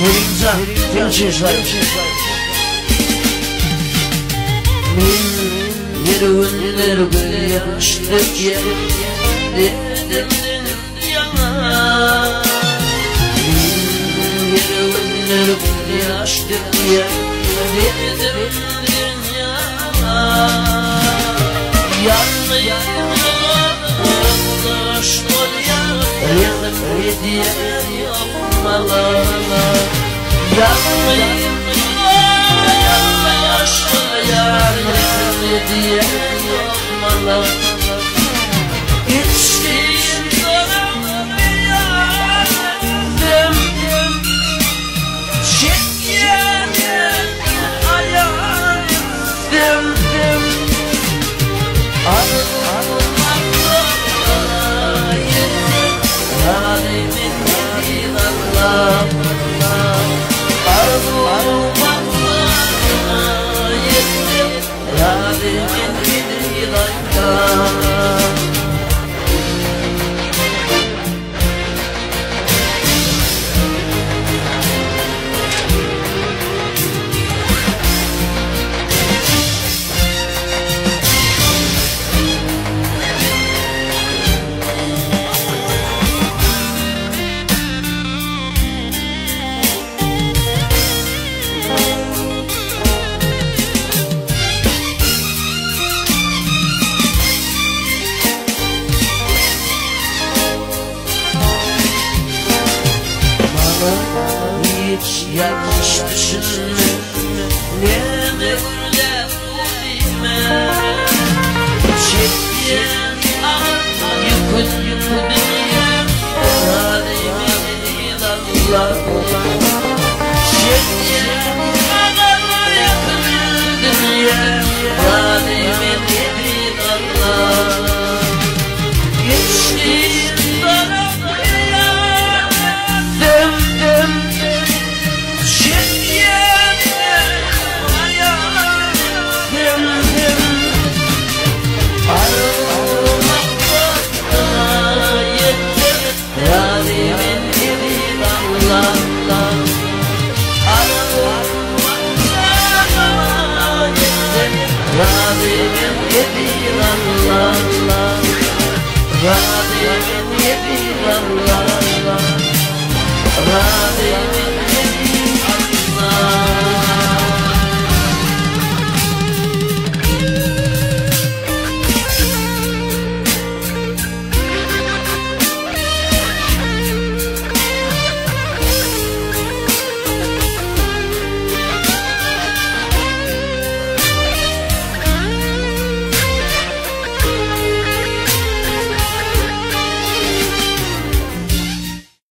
Kerimjan, sen üçin şaýym. Men her günler gözyaş dökýän derdimden ýaňa. Men her günler gözyaş dökýän derdimden ýaňa. Ýalňyzlyga ýoldaş bolýan rehm edýän ýok maňa. Ýalňyzlyga ýoldaş bolýan rehm edýän ýok maňa. Içgin syryň beýan etsem, çekýänim aýan etsem. Maňa hiç ýalňyş düşünme, Näme gürläp dur diýme. Çekýän agyr ýükün dünýäň, Razy men Alla. Çekýän agyr ýükün dünýäň, Razy men Alla. Geçdim saňa dem dem, Çekýän aýan dem dem. Arzuw-maksadyna ýetdim, Razy men eziz Allam. Arzuw-maksadyma ýetdim, Razy men eziz Allam. Razy.